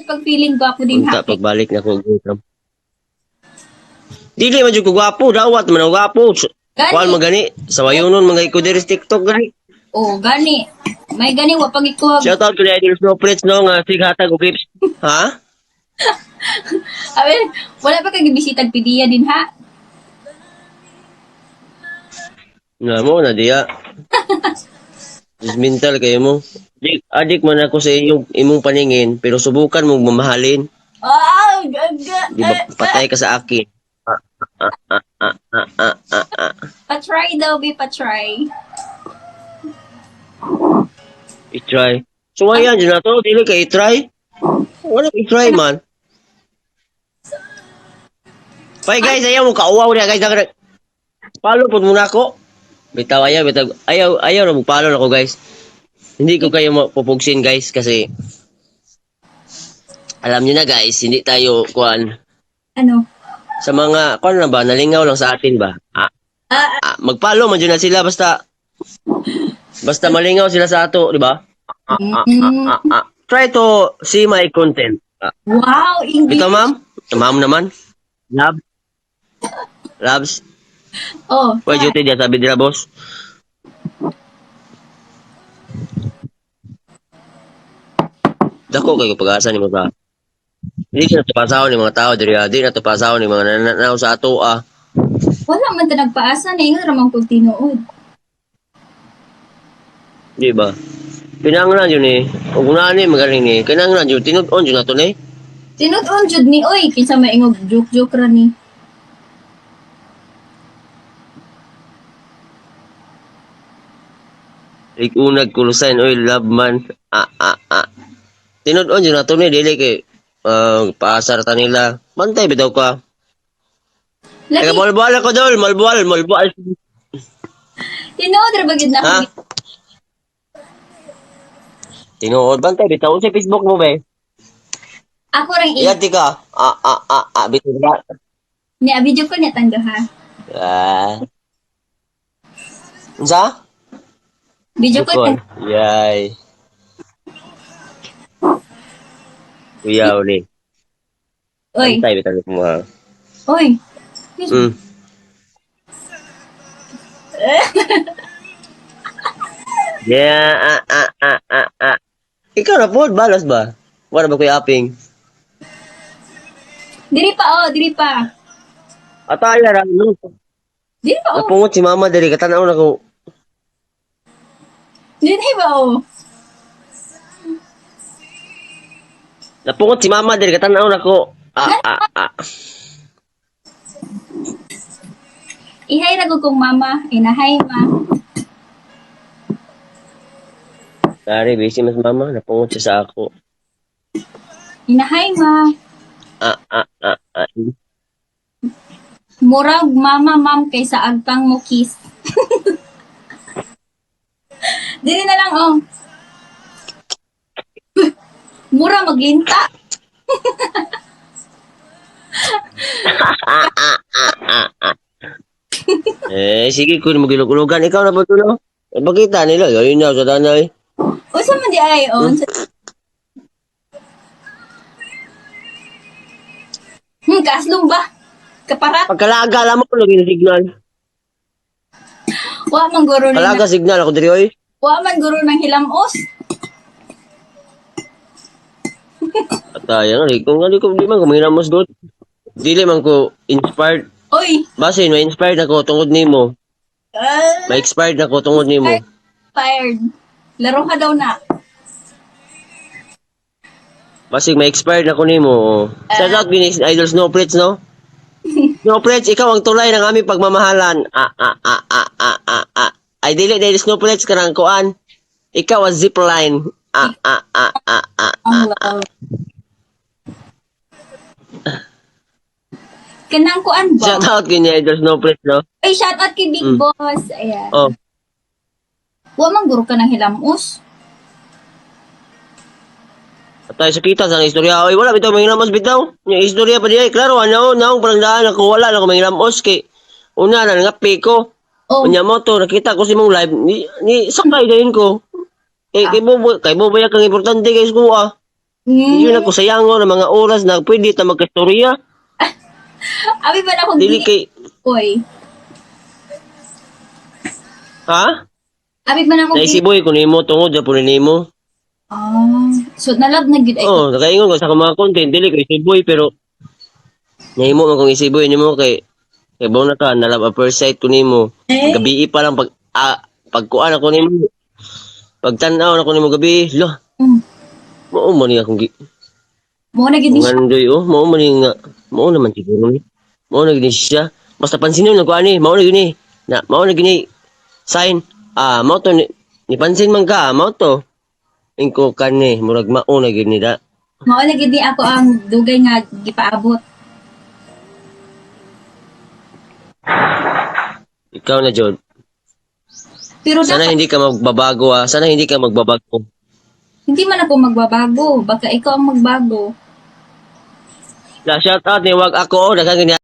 Pag feeling gwapo din Unta ha. Pagbalik na ko gutom. Dili man jud ko gwapo, dawat man ako gwapo. Kuan Gani. man gani sa wayunon mga ko diri sa TikTok gani. Oh, gani. May gani wa pag ikuha. Shout out to the Idol Snow Prince no nga sighatag og gifts. Ha? Abe, wala pa kag gibisitag pidiya din ha. Nga mo na diya. Judgmental kayo mo. Adik, adik man ako sa inyong imong paningin, pero subukan mong mamahalin. Ah, gaga. Di ba patay ka sa akin? Ah, ah, ah, ah, ah, ah, ah, ah. Pa-try daw, be, pa-try. I-try. So ayan, dyan na to. Dili ka i-try. Wala i-try man. Bye guys, ayaw mo kauwaw niya guys. Follow po muna ako. Bitaw ayaw, bitaw. Ayaw, ayaw na mo-follow na ako guys. Hindi ko kayo mapupugsin guys kasi alam niyo na guys, hindi tayo kuan Ano? Sa mga kuan na ba, nalingaw lang sa atin ba? Ah, Ah, ah, mag-follow man dyan na sila basta basta malingaw sila sa ato, di ba? Ah, ah, ah, ah, ah. Try to see my content. Ah, Wow, English. ito ma'am, ma'am naman. Love. Loves. Oh, Why duty diya sabi nila boss? Dako kay pag-asa ni mga Hindi na to pasahon ni mga tao diri, ah. Di na to pasahon ni mga nananaw sa ato ah. Wala man ta nagpaasa na ingon ra man kog tinuod. Di ba? Pinanglan yun eh. Ug una ni magaling ni. Kinanglan yun tinud-on yun nato ni. Tinud-on jud ni oy, kinsa maingog joke-joke ra ni. Ikunag kulusan oy love man. Ah ah ah. Tinud-on yun nato ni dili kay paasar ta nila. Bantay bitaw ka. Lagi Taga malbual ako dol, malbual, malbual. Tinuod ra ba gid na Ha? ako? Tinuod bantay bitaw sa Facebook mo be. Ako rang i Iyati ka. Ah ah ah ah bitaw ba. Niya video ko niya tangga ha. Ah. Unsa? Video ko Bukol. niya. Yay. Kuya ni. Oy, Bantay bitaw mo ha. oy. Yeah, ah, ah, ah, ah, ah. Ikaw na po, balas ba? Wala ba kuya aping? Diri pa oh, diri pa. Ataya ra no. Diri pa oh. Napungot si mama diri katanaw na ko. Diri ba oh. Napungot si mama diri katanaw na ko. Ah ah ah. Ihay ra gud kong mama, inahay ma. Sorry, busy mas mama, napungot siya sa ako. Inahay ma. Ah ah ah ah. Murag mama ma'am kaysa agtang mo kiss. Diri na lang oh. Mura maglinta. Ah ah ah ah ah. Eh, sige kun magilugulugan ikaw na ba tulo? Eh, pakita nila, ayun na sa tanay. Unsa man di ay oh. Kaslong ba? Kaparat. Pagkalaga alam mo lagi na signal. Wa man guro ni. Kalaga signal ako diri oy. Wa man guro ng hilamos. Ataya nga, kung nga di ko di man ko manginamos god. Dili man ko inspired. Oy. Basin, ma-inspired ako tungod nimo. Ah, Ma-expired ako tungod nimo. Fired. Laro ka daw na. Basig ma-expired ako nimo. Shout out gini Idol Snow Prince, no? Snow Prince, ikaw ang tulay ng aming pagmamahalan. Ah ah ah ah ah ah ah. Ay dili dili Snow Prince kanang kuan. Ikaw ang zipline. Ah ah ah ah ah. Ang love. Kanang kuan ba? Shout out gini Idol Snow Prince, no? Ay, shout out kay Big Boss. Ayan. Oh. Wa man guro ka ng hilamos. Atay sa kita sa istorya. Oy, wala bitaw manghilamos bitaw. Yung istorya pa diay, klaro ano, naong parang daan ako wala na ako manghilamos kay una na nga ko. Oh, Unya mo to nakita ko si mong live ni sakay dayon ko. Eh kay bobo kay bobo kang importante kay ko ah. Yun ako sayangon ng mga oras na pwede ta magkastorya. Abi ba na akong Dili dili kay oy. Ha? Abi ba na akong dili. Naisiboy ko nimo tungod ra pud nimo. Ah, so nalab na gyud ay. Oh, nakaingon ko sa akong mga content dili ko isiboy, pero nahimo man kong isiboy nimo kay kay baw na ka nalab a first sight ko nimo. Eh? Gabi pa lang pag pagkuan ako nimo. Pagtan-aw na ko nimo gabi, lo. Mao man ni akong Mo na gyud ni siya. Ngandoy oh, mao man ni nga. Mao naman siguro ni. Mao na gyud ni siya. Basta pansinon lang ko ani, mao na gyud ni. Na mao na gyud ni sign. Ah, mao to ni, nipansin man ka, mao to. Ingko kani, murag mao na gyud ni da. Mao na gyud ni ako ang dugay nga gipaabot. Ikaw na jud. Pero Sana dapat hindi ka magbabago ah. Sana hindi ka magbabago. Hindi man ako magbabago. Baka ikaw ang magbago. La shout out ni wag ako, oh, daghang gani